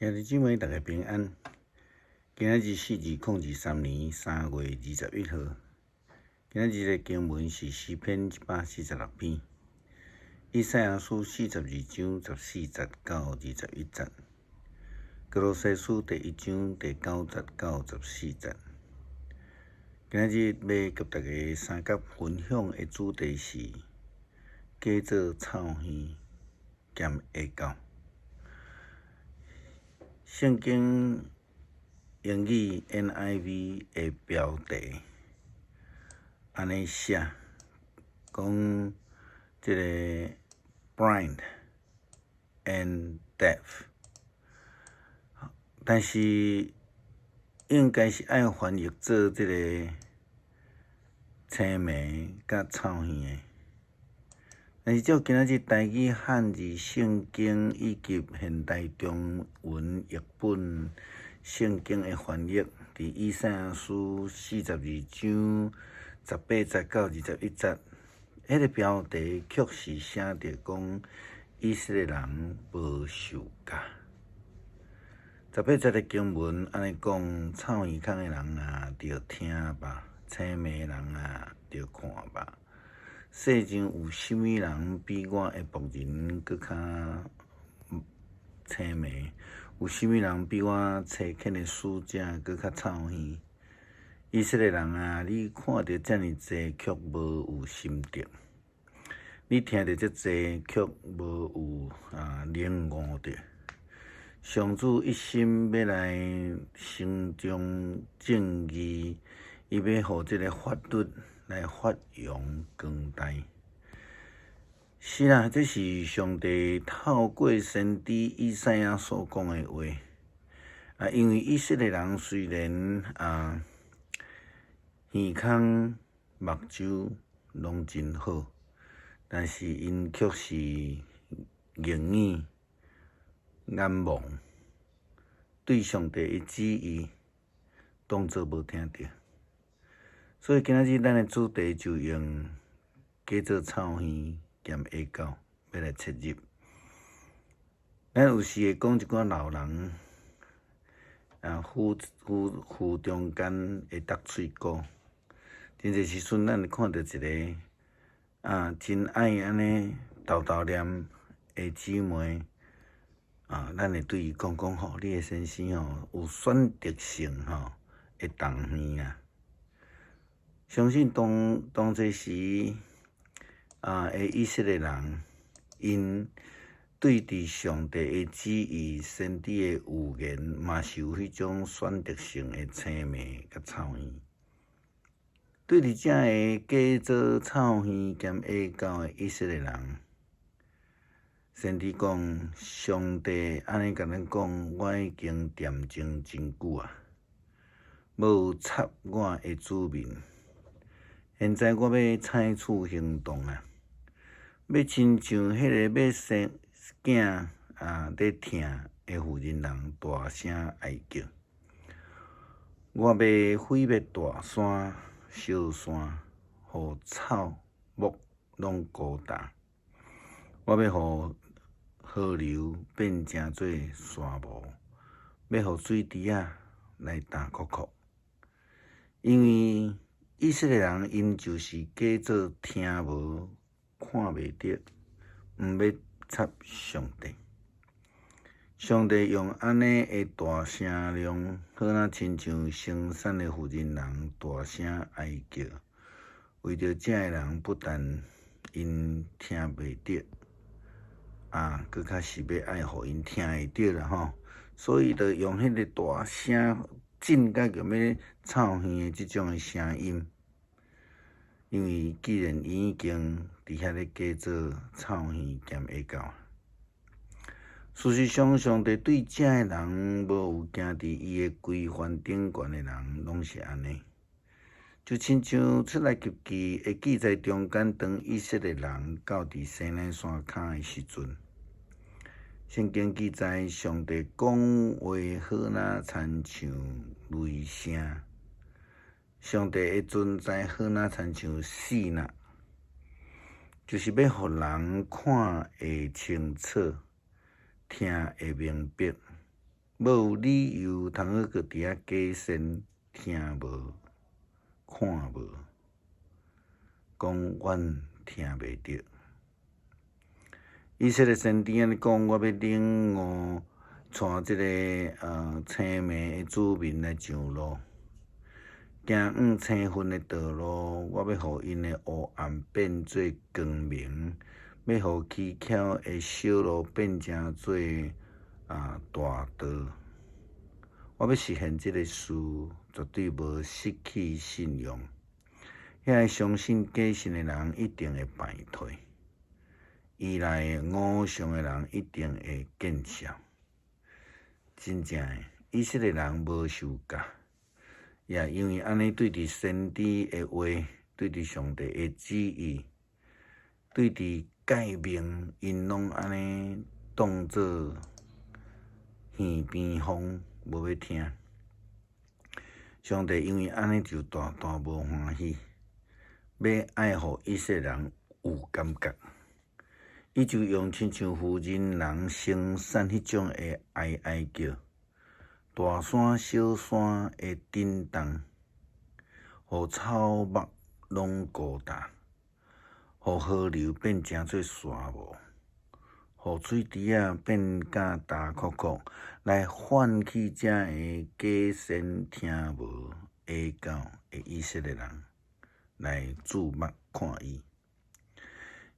兄弟姊妹，大家平安。今仔日是2023年3月21號。今仔日的經文是詩篇146篇，以賽亞書42章14節到21節，歌羅西書第1章第9節到14節。今仔日欲佮大家相佮分享的主題是假做臭耳兼下狗。聖經英語 NIV 的標題按呢寫，講這个 blind and deaf，但是應該是愛翻譯做這个青盲佮臭耳的。但是照今仔日台語漢字聖經以及現代中文譯本聖經的翻譯，佇以賽亞書42章18節到21節，彼个標題確實寫著講以色列人無受教。十八節的經文按呢講：臭耳孔的人啊，著聽吧；青盲的人啊，著看吧。世上有啥物人比我的僕人閣較青盲？有啥物人比我差遣的使者閣較臭耳？以色列人啊，你看著遮爾濟，卻無有心得；你聽著遮濟，卻無有領悟著。上主一心欲來伸張正義，伊欲予這个法律來發揚光大。是啦，這是上帝透過先知以賽亞所講的話。因為以色列人雖然耳孔目睭攏真好，但是𪜶卻是硬耳眼盲，對上帝的旨意當做無聽著。所以今仔日咱的主題就用假做臭耳兼下狗欲來切入。咱有時會講一寡老人夫夫婦中間會鬥喙鼓，真濟時陣咱會看著一个真愛按呢沓沓念的姊妹咱會對伊講講吼，你的先生吼有選擇性吼會動耳啊。相信當當這時的以色列人，𪜶對佇上帝的旨意、先知的預言，嘛是有彼種選擇性的青盲佮臭耳。對佇遮个假做臭耳兼下狗的以色列人，先知講，上帝按呢共咱講，我已經恬靜真久啊，無有插我的子民。現在我欲採取行動啊！欲親像彼个欲生囝咧疼的婦人人大聲哀叫。我欲毀滅大山、小山，予草木攏枯焦。我欲予河流變成做沙漠，欲予水池仔來焦涸涸。因為以色列人𪜶就是假做聽無、看袂著，毋欲插上帝。上帝用按呢的大聲量，好若親像生產的婦人人大聲哀叫，為著這个人不但𪜶聽袂著，閣較是欲愛予𪜶聽會著啦吼，所以就用彼个大聲震甲欲臭耳的這種的聲音。因為既然伊已經佇遐咧假做臭耳兼下狗，事實上，上帝對這个人無有行佇伊的規範頂懸的人，攏是按呢。就親像出埃及記的記載中間，當以色列人到佇西奈山跤的時陣，聖經記載上帝講話好若親像雷聲，上帝的存在好若親像爍爁，就是欲予人看會清楚，聽會明白。無有理由通好閣佇遐假仙聽無看無，講阮聽袂著。以色列先知按呢講，我欲領悟帶這个青暝的子民來上路，行往青昏的道路。我欲予𪜶的烏暗變做光明，欲予蹊蹺的小路變成做大道。我欲實現這个事，絕對無失去信用。遐个相信假神的人一定會敗退，依賴偶像的人一定會見笑。真正的，以色列人無受教，也因為按呢對佇先知的話，對佇上帝的旨意，對佇誡命，𪜶攏按呢當做耳邊風，無欲聽。上帝因為按呢就大大無歡喜，欲愛予以色列人有感覺，伊就用親像婦人人生產彼種的哀哀叫，大山小山的震動，予草木攏枯焦，予河流變成做沙漠，予水池仔變甲焦涸涸，來喚起遮个假仙聽無下教的以色列人來注目看伊。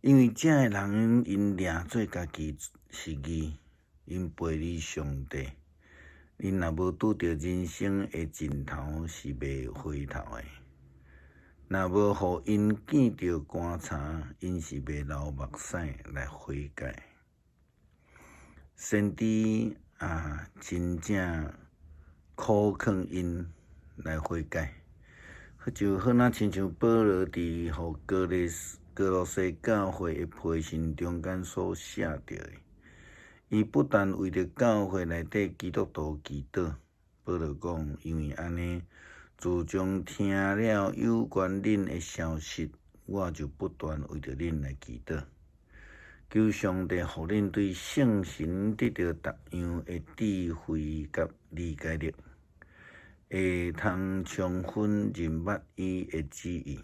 因為遮个人𪜶掠做家己是義，𪜶背離上帝，𪜶若無拄著人生的盡頭是袂回頭的。若無予𪜶見著棺柴，𪜶是袂流目屎來悔改。先知啊，真正苦勸𪜶來悔改，就好若親像保羅佇予歌羅西教會的批信中間所寫著的，伊不但為著教會內底基督徒祈禱，保羅講，因為按呢，自從聽了有關恁的消息，我就不斷為著恁來祈禱，求上帝予恁對聖神得著逐樣的智慧佮理解力，會通充分認捌伊的旨意。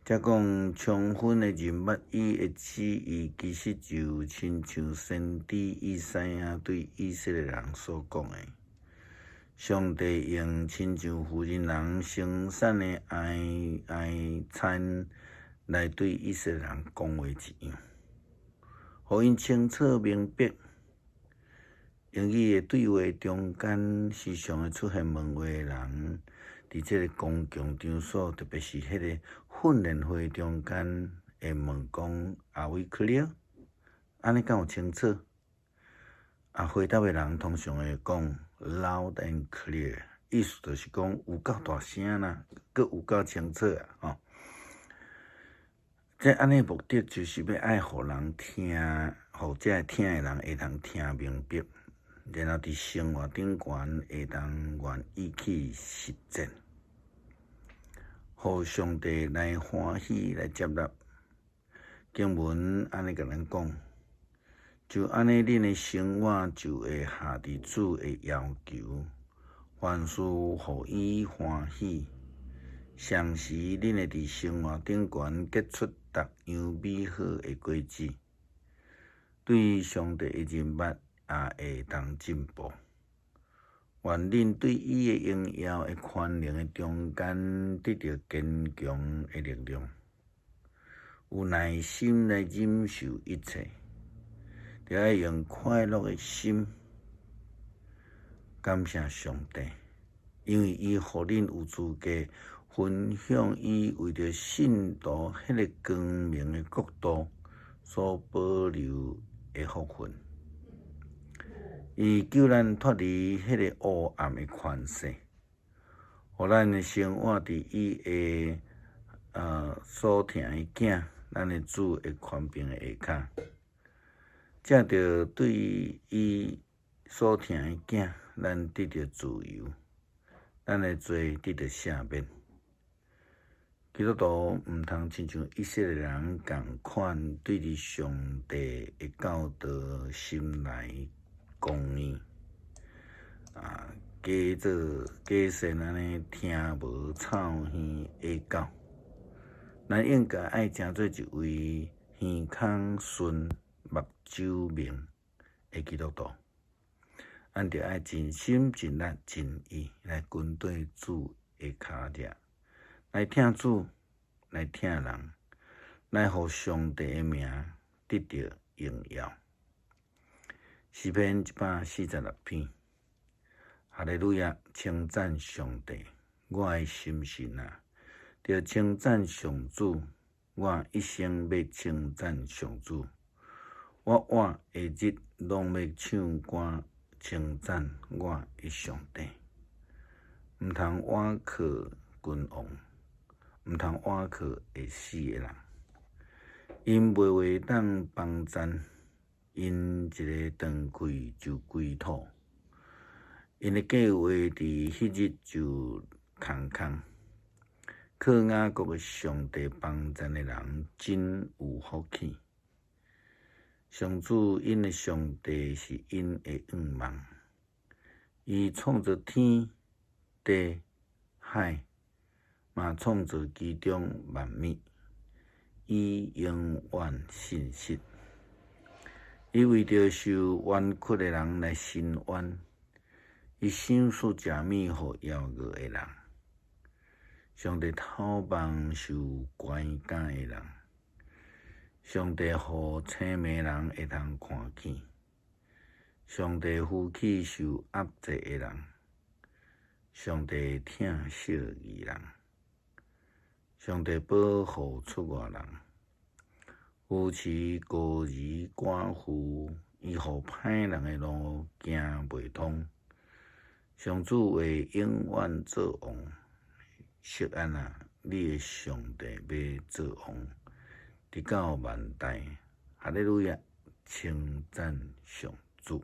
這講充分的認捌伊的旨意，其實就親像先知以賽亞對以色列人所講的：上帝用親像婦人人生產的哀哀慘來對以色列人講話一樣，予𪜶清楚明白。英語的對話中間，時常會出現問話的人，佇這个公共場所，特別是彼个訓練會中間，會問講：Are we clear？按呢敢有清楚？啊，回答的人通常會講 loud and clear，意思就是講有夠大聲啦，閣有夠清楚啊！吼，這按呢目的就是欲愛予人聽，予這个聽的人會通聽明白，然後佇生活頂懸會當願意去實踐，予上帝來歡喜來接納。經文按呢共咱講，就按呢，恁的生活就會合佇主的要求，凡事予伊歡喜。同時，恁會佇生活頂懸結出逐樣美好的果子，對上帝的認捌也會當進步。願恁對伊的榮耀的權能的中間得著堅強的力量，有耐心來忍受一切，著愛用快樂的心感謝上帝，因為伊予恁有資格分享伊為著信徒彼个光明的國度所保留的福分。伊救咱脫離彼个烏暗的權勢，予咱的生活佇伊的所疼的囝，咱的主的權柄的下跤。藉著對伊所疼的囝，咱得著自由，咱的罪得著赦免。基督徒毋通親像以色列人仝款，對佇上帝的教導心內剛硬。啊，假做假善按呢聽無臭耳的狗。咱應該愛成做一位耳孔順、目睭明的基督徒。咱著愛盡心盡力盡意來跟綴主的跤跡，來疼主，來疼人，來予上帝的名得著榮耀。詩篇146篇，哈利路亞！稱讚上帝，我的心神啊，著稱讚上主，我一生欲稱讚上主，我活的日攏欲唱歌稱讚我的上帝。毋通倚靠君王，毋通倚靠會死的人，𪜶袂會當幫贊，𪜶一个斷氣就歸土，𪜶的計劃佇彼日就空空。靠雅各的上帝幫贊的人真有福氣。上主𪜶的上帝是𪜶的向望，伊創造天地海，嘛創造其中萬物，伊永遠信實。伊為著受冤屈的人來伸冤，伊賞賜食物予枵餓的人。上帝透望受關監的人，上帝予青盲人會通看見，上帝扶起受壓制的人，上帝疼惜義人，上帝保護出外人，扶持孤兒寡婦，伊予歹人的路行袂通。上主會永遠做王，錫安啊，你的上帝欲做王，直到萬代。哈利路亞，稱讚上主。